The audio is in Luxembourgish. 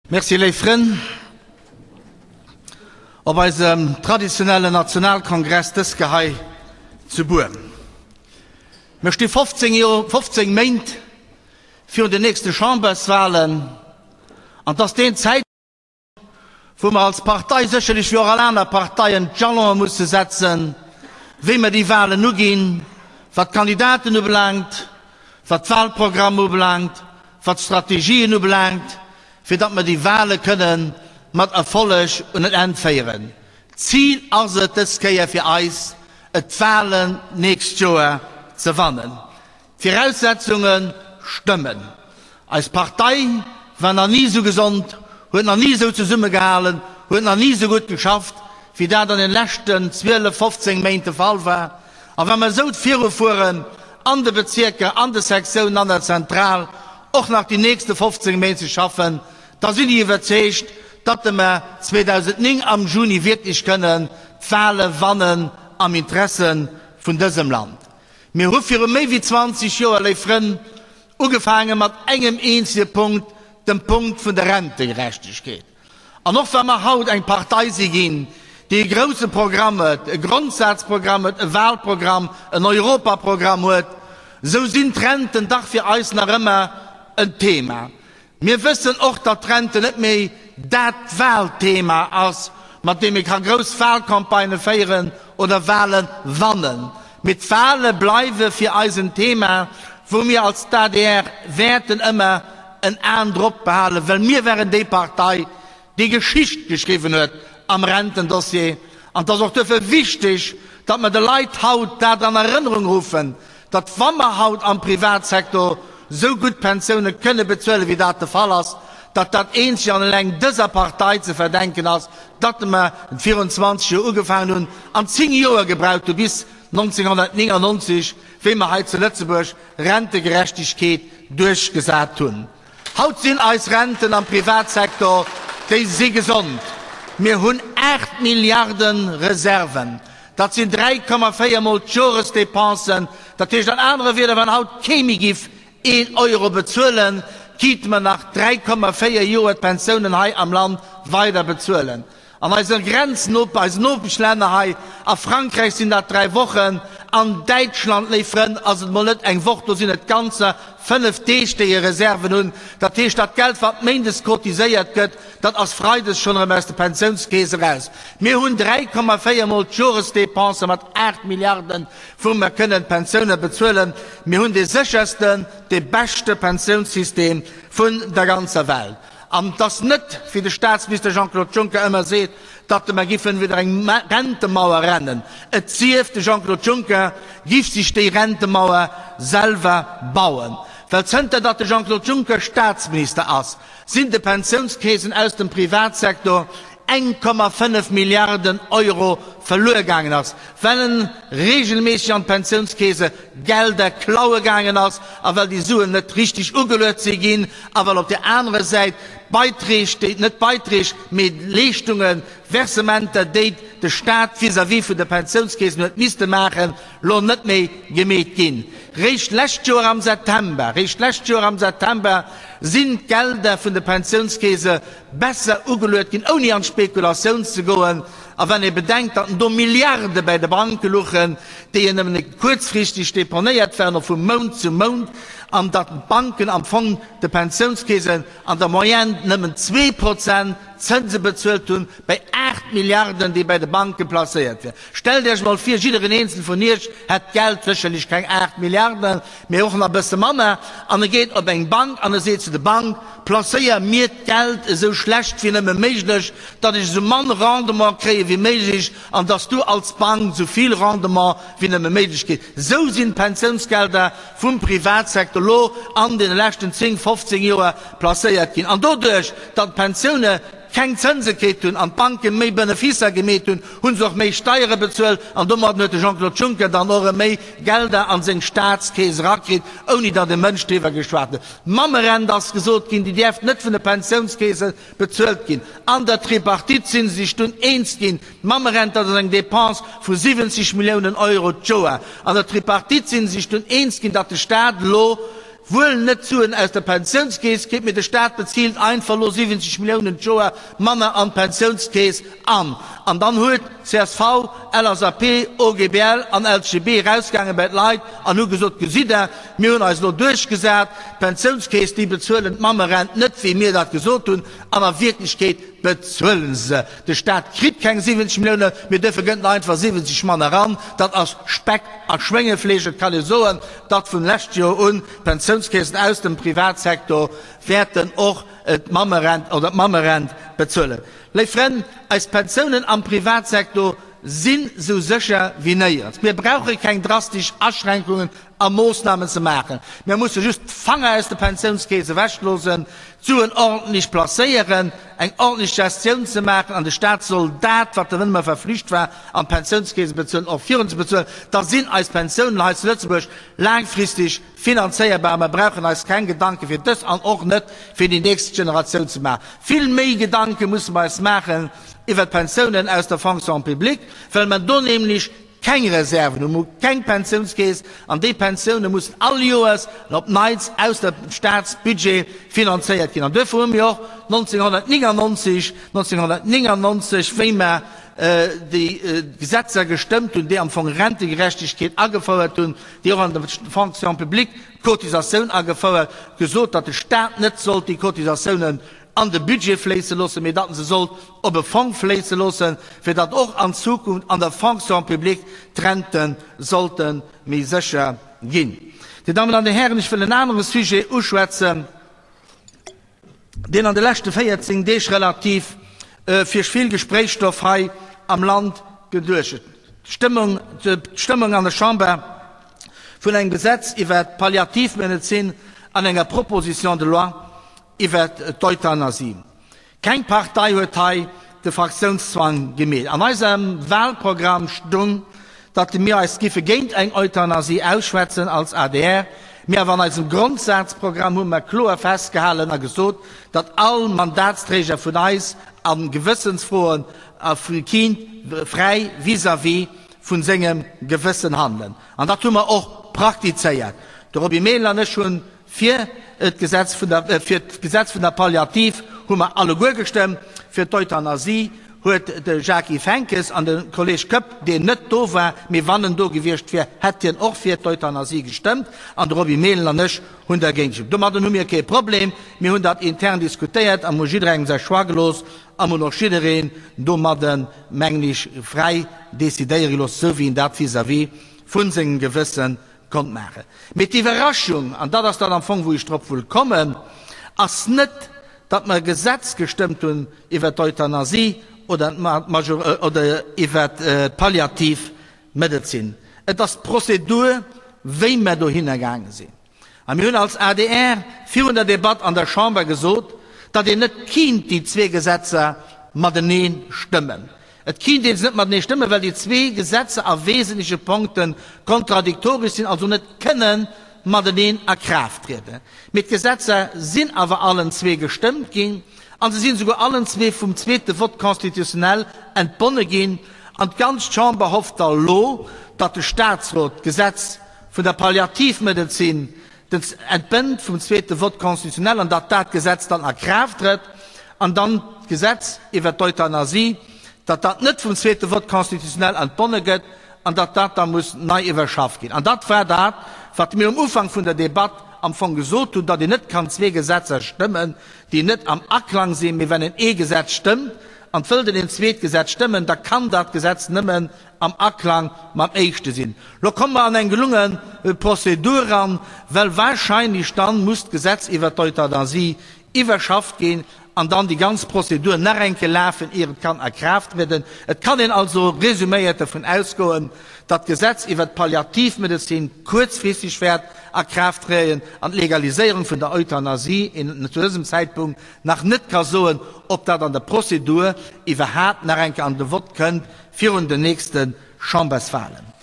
Merci léif Frënn. Op eisem traditionellen Nationalkongress dës Ke hei zu Buer. Mir sti 15 Joer, 15 Méint virun den nächste Chamberswahlen an 't ass deen Zäitpunkt, wou mer als Partei, sécherlech wéi och all aner Parteien, d'Jalonë musse setzen, wéi mer déi Wahlen uginn, wat d'Kandidaten ubelaangt, wat d'Wahlprogramm ubelaangt, wat d'Strategien ubelaangt, fir datt mer déi Wahle kënne mat Erfolleg un en Enn féieren. D'Zil ass et dës Kéier fir eis, et d'Wahlen d'nächst Joer ze wannen. D'Viraussetzunge stëmmen. Eis Partei war nach ni esou gesond, huet nach ni esou zesummegehalen, huet nach ni esou gutt geschafft, wéi dat an den leschten 12, 15 Méint de Fall war. A wa mer esou virufueren an de Bezierker, an de Sektiounen, an der Zentral, och nach déi nächste 15 Méint ze schaffen, da sinn ech iwwerzeegt, datt mer 2009 am Juni wierklech kënnen d'Wahle wannen am Interesse vun dësem Land. Mir hu viru méi wéi 20 Joer, léif Frënn, ugefaange mat engem eenzege Punkt, dem Punkt vun der Rentegerechtegkeet. An och wa mer haut eng Partei si ginn, déi e grouse Programm huet, e Grondsazprogramm huet, e Wahlprogramm, en Europaprogramm huet, esou sinn d'Renten dach fir eis nach ëmmer en Thema. Mir wëssen och, datt d'Renten net méi dat Wahlthema ass, mat deem ee ka grouss Wahlcampagnë féieren oder Wahle wannen. Mee d'Wahle bleiwe fir eis en Thema, wou mir als d'ADR wäerten ëmmer en Aen drop behalen, well mir waren déi Partei, déi Geschicht geschriwwen huet am Rentendossier. An et ass och duerfir wichteg, datt mer de Leit haut dat an Erënnerung ruffen, datt wa mer haut am Privatsektor esou gutt Pensioune kënne bezuelen, wéi dat de Fall ass, datt dat eenzeg an eleng dëser Partei ze verdenken ass, datt mer virun 20 Joer ugefaangen hunn an 10 Joer gebraucht hu bis 1999, wéi mer hei zu Lëtzebuerg Rentegerechtegkeet duerchgesat hunn. Haut sinn eis Renten am Privatsektor, déi si gesond. Mir hunn 8 Milliarde Reserven. Dat sinn 3,4 mol d'Joresdepensen. Dat heescht an anere Wieder, wann haut kee méi giff een Euro bezuelen, kiite mer nach 3,4 Joer d'Pensiounen hei am Land weider bezuelen. An eise Grenznop-, eisen Nopeschlänner hei, a Frankräich sinn dat 3 Wochen, an Däitschland, léif Frënn, ass et mol net eng Woch, do sinn et ganzer 5 Deeg, déi e Reserven hunn. Dat heescht, dat Geld, wat méindes cotiséiert gëtt, dat ass freides schonn erëm aus de Pensiounskeese raus. Mir hunn 3,4 mol d'Joresdépense mat 8 Milliarden, wou mer kënnen d'Pensiounen bezuelen. Mir hunn dee séchersten, dee beschte Pensiounssystem vun der ganzer Welt. An et ass net, wéi de Staatsminister Jean-Claude Juncker ëmmer seet, datt mer giffen widder eng Rentemauer rennen. Et sief, de Jean-Claude Juncker giff sech déi Rentemauer selwer bauen. Well zënter datt de Jean-Claude Juncker Staatsminister ass, sinn de Pensiounskeesen aus dem Privatsektor 1,5 Milliarden Euro verluer gaangen ass, well en regelméisseg an d'Pensiounskeese Gelder klaue gaangen ass a well déi Suen net richteg ugeluet si ginn a well op där anerer Säit d'Beiträg, déi, net d'Beiträg, mee d'Leeschtungen, Versementer, déi de Stat vis-à-vis vun de Pensiounskeesen huet misste maachen, lo net méi gemeet ginn. Réischt d'lescht Joer am September, réischt d'lescht Joer am September sinn d'Gelder vun de Pensiounskeese besser ugeluet ginn, ouni an d'Spekulatioun ze goen. A wann ee bedenkt, datt do Milliarde bäi de Banke luchen, déi en nëmmen kuerzfristeg deponéiert waren, och vu Mount zu Mount, an datt d'Banken am Fong de Pensiounskeesen an der Moyenne nëmmen 2% Zënse bezuelt hunn, bäi 8 Milliarden, déi bäi de Banke placéiert wieren. Stellt Iech emol vir, jidderen eenzel vun Iech hätt Geld, sécherlech keng 8 Milliarden, mee och nach e bësse manner, an e geet op eng Bank an e seet zu der Bank, Placéier mir d'Geld esou schlecht wéi nëmme méiglech, datt ech esou mann Rendement kréie wéi méiglech an datt s du als Bank esou vill Rendement wéi nëmme méiglech kriss. Esou sinn d'Pensiounsgelder vum Privatsektor elo an deene leschten 10, 15 Joer placéiert ginn. An doduerch, datt d'Pensioune keng Zënse kritt hunn an d'Banke méi Beneficer gemeet hunn, hu se och méi Steiere bezuelt an domadden huet de Jean-Claude Juncker dann och erëm méi Gelder an seng Staatskeess erakritt, ouni datt e Mënsch driwwer geschwat huet. D'Mammerent ass gesot ginn, déi däerf net vun de Pensiounskeese bezuelt ginn. An der Tripartite si se sech dunn eens ginn, d'Mammerent, dat ass eng Dépense vu 70 Milliounen Euro d'Joer. An der Tripartite si se sech dunn eens ginn, datt de Staat elo. wuel net Suen aus der Pensiounskeess kritt, mee de Staat bezilt einfach elo 70 Milliounen d'Joer manner an d'Pensiounskeess an. An dann huet csv, LSAP, OGBL an LCGB erausgaange bei d'Leit an hu gesot, Gesitt Der, mir hunn eis elo duerchgesat, d'Pensiounskeess, déi bezuelen d'Mammerent net, wéi mir dat gesot hunn. An a Wierklechkeet bezuelen se. De Staat kritt keng 70 Milliounen, mee duerfir gëtt en einfach 70 manner eran. Dat ass Speck a Schwéngefleesch. Et kann ee soen, datt vun lescht Joer un d'Pensiounskeesen aus dem Privatsektor wäerten och d'Mammerent oder d'Mammerent bezuelen. Léif Frënn, eis Pensiounen am Privatsektor sinn esou sécher wéi néierens. Mir brauche keng drastesch Aschränkungen a Moossnamen ze maachen. Mir musse just d'Fanger aus de Pensiounskeese ewechloosen, d'Suen ordentlech placéieren, eng ordentlech Gestioun ze maachen an de Staat soll dat, wat en ëmmer verflicht war, an d'Pensiounskeese bezuelen, och virun ze bezuelen. Da sinn eis Pensiounen hei zu Lëtzebuerg laangfristeg finanzéierbar. Mer brauchen eis keng Gedanke fir dës an och net fir déi nächst Generatioun ze maachen. Vill méi Gedanke musse mer eis maachen iwwert d'Pensiounen aus der Fonction publique, well mer do nämlech keng Reserven hunn, mer hu keng Pensiounskeess an déi Pensioune mussen all Joers op Neits aus dem Staatsbudget finanzéiert ginn. An duerfir hu mir och 1999, 1999, wéi mer déi Gesetzer gestëmmt hunn, déi am Fong Rentegerechtegkeet agefouert hunn, déi och an der Fonction publique d'Cotisatioun agefouert, gesot, datt de Staat net sollt déi Cotisatiounen an de Budget fléisse loossen, mee datt en se sollt op e Fong fléisse loossen, fir datt och an Zukunft an der Fonction publique d'Rente sollte méi sécher ginn. Dir Dammen an Dir Hären, ech wëll en anere Sujet uschwätzen, deen an de leschte 14 Deeg relativ fir vill Gespréichsstoff hei am Land geduercht huet, d'Stëmmung an der Chamber vun engem Gesetz iwwert d'Palliativmedezin an enger Proposition de loi iwwert d'Euthanasie. Keng Partei huet hei de Fraktiounszwang gemeet. An eisem Wahlprogramm stung, datt mir eis giffe géint eng Euthanasie ausschwätzen als adr, mee awer an eisem Grondsazprogramm hu mer kloer festgehalen a gesot, datt all Mandatsträger vun eis a Gewëssensfroen kinnt fräi vis-à-vis vun sengem Gewëssen handelen. An dat hu mer och praktizéiert. De Roby Mehlen an ech hunn Fir d'Gesetz vun der, fir d'Gesetz vun der Palliativ hu mer alleguer gestëmmt. Fir d'Euthanasie huet de Jacky Henckes an de Kolleg Koepp, deen net do war, mee wann en do gewiescht wier, hätt hien och fir d'Euthanasie gestëmmt, an de Roby Mehlen an ech hunn dergéint gestëmmt. Domadden hu mir kee Problem. Mir hunn dat intern diskutéiert an hu jidderengem säi Choix gelooss an hunn och jiddereen domadden, mengen ech, fräi decidéiere gelooss, esou wéi en dat vis-à-vis vu sengem Gewësse konnt maachen. Mee d'Iwwerraschung, an dat ass dat am Fong, wou ech drop wëll kommen, ass net, datt mer e Gesetz gestëmmt hunn iwwert d'Euthanasie oder oder iwwert d'palliativ Medezin. Et ass d'Prozedur, wéi mer dohinner gaange sinn. A mir hunn als adr virun der Debatt an der Chamber gesot, datt een net kinnt déi zwee Gesetzer matenee stëmmen. Et kinnt een se net matenee stëmmen, well déi zwee Gesetzer a wesentleche Ponkte kontradiktoresch sinn, also net kënne mateneen a Kraaft trieden. Mee d'Gesetzer sinn awer allen zwee gestëmmt ginn a se sinn esouguer allen zwee vum zweete Vote constitutionnel entbonne ginn. An d'ganz Chamber hofft da lo, datt de Statsrot d'Gesetz vun der Palliativmedezin Den entbënnt vum zweete Vote constitutionnel an datt dat Gesetz dann a Kraaft trëtt, an dann d'Gesetz iwwert d'Euthanasie, datt dat net vum zweete Vote constitutionnel entbonne gëtt an datt dat da muss nei iwwerschafft ginn. An dat war dat, wat mir um Ufank vun der Debatt am Fong gesot hunn, datt een net kann zwee Gesetzer stëmmen, déi net am Aklang sinn, mee wenn een ee Gesetz stëmmt an et wëllt een een zweet Gesetz stëmmen, da kann dat Gesetz nëmmen am Aklang mam éischte sinn. Lo komme mer an eng gelunge Prozedur eran, well wahrscheinlech dann muss d'Gesetz iwwert d'Euthanasie iwwerschafft ginn an dann déi ganz Prozedur nach eng Kéier lafen, ier et kann a Kraaft trieden. Et kann een also résuméiert dervun ausgoen, datt d'Gesetz iwwert d'Palliativmedezin kuerzfristeg wäert a Kraaft trieden an d'Legaliséierung vun der Euthanasie een zu dësem Zäitpunkt nach net ka soen, ob dat an der Prozedur iwwerhaapt nach eng Kéier an de Vott kënnt virun den nächste Chamberswahlen.